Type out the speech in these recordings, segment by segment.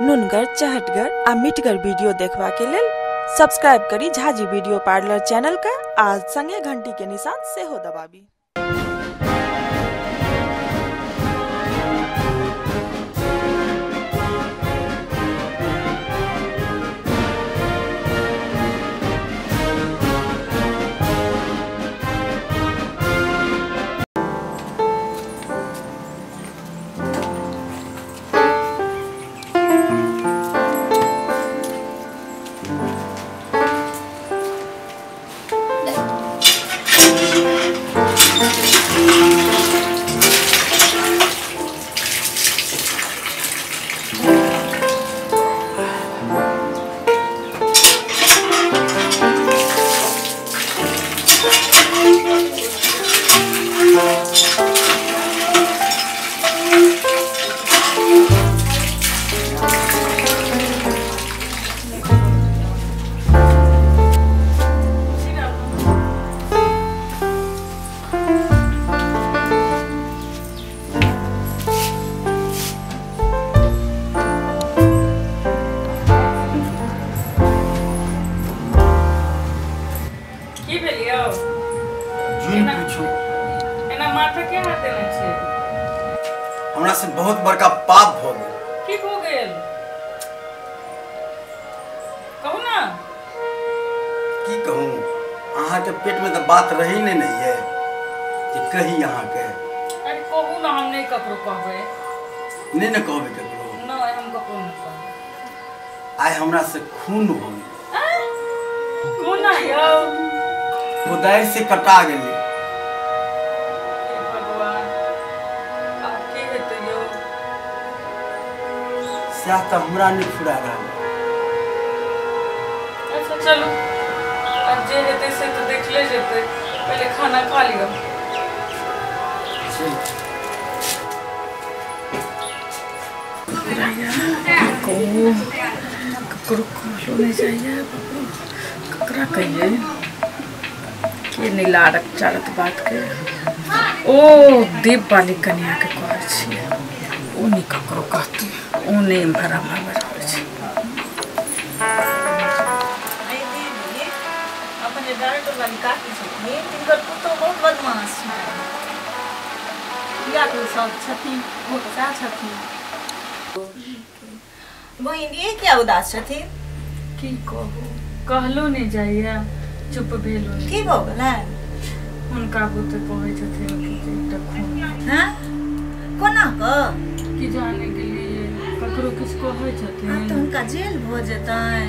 नुनगर, चहटगर आ मिठगर वीडियो देखबा के लेल सब्सक्राइब करी झाजी वीडियो पार्लर चैनल का आ संगे घंटी के निशान सेहो दबाबी। की भेल यौ? जुनि पूछू। एना माथा के हाथ देने छै? हमरा से बहुत बड़का पाप भ गेल। की भ गेल? कहू ना। की कहूँ, अहाँ के पेट में तो बात रही नहीं नहीं है कि कही अहाँ के। अरे कहू ना, हम नहीं ककरो कहबै। नहीं ना कहबै ककरो? नहीं, हम ककरो नहीं कहबै। आइ हमरा से खून भ गेल। कोना यौ? कोदारि से कटा गेलै। हे भगवान, आब की हेतै यौ? सएह तऽ हमरा नहि फुरा रहल। अच्छा चलू, आब जे हेतै से तऽ देखले जेतै, पहिले खाना खा लिअ। कहू, ककरो कहलो नहि जाइए, ककरा कहिए के नहीं लारक चारत बात के। ओ दीप वाली कनिया के कहै छियै, ओ नहीं ककरो कहती, ओ नहीं एम्हर आम्हर रहै छै। अपन जे डायरेक्टर वाली काकी छथिन तिनकर पुतोहु बहुत बदमाश छथिन। सब छथिन, ओ तऽ सएह छथिन। बहिन ई किया उदास छथिन? की कहू, कहलो नहीं जाइए, चुप भेलो। की भऽ गेलनि? हुनका बुते कहै छथिन कि एकटा खून। हँ, कोना कऽ? की जाने गेलियै, ककरो किछु कहै छथिन। आब तऽ हुनका जेल भऽ जेतनि।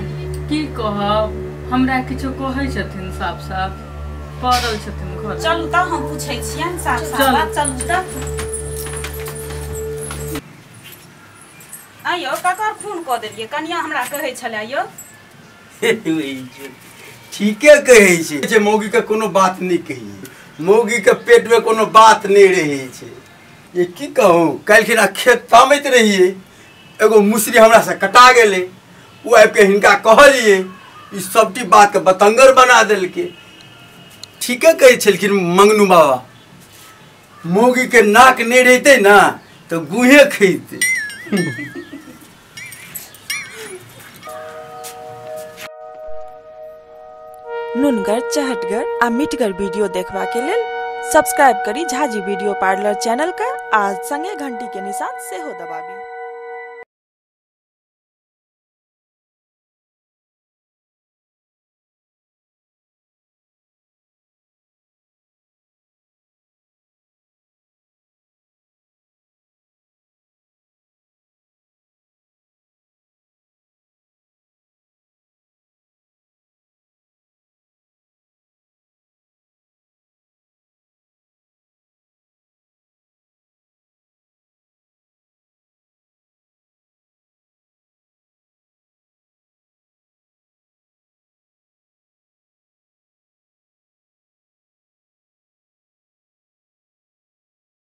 की कहब, हमरा किछु कहै छथिन साफ साफ, पड़ल छथिन घर। चलू तऽ हम पूछै छियनि साफ साफ बात, चलू तऽ। आइयो ककर खून कऽ देलियै? कनिया हमरा कहै छलै यौ। ठीके कहै छै जे मौगी के कोनो बात नहीं कही, मौगी के पेट में कोनो बात नहीं रहे छै। ये की कहूँ, काल्हिखिना खेत तामैत रहियै, एगो मुसरी हमरा से कटा गेलै, ओ आबिके हिनका कहलियै, ई सबटी बात के बतंगर बना देलकै। ठीके कहै छलखिन मंगनू बाबा, मौगी के नाक नहीं रहितै ना तऽ गुहे खैतै। नुनगर, चहटगर आ मिठगर वीडियो देखबा के लेल सब्सक्राइब करी झाजी वीडियो पार्लर चैनल का आ संगे घंटी के निशान सेहो दबाबी।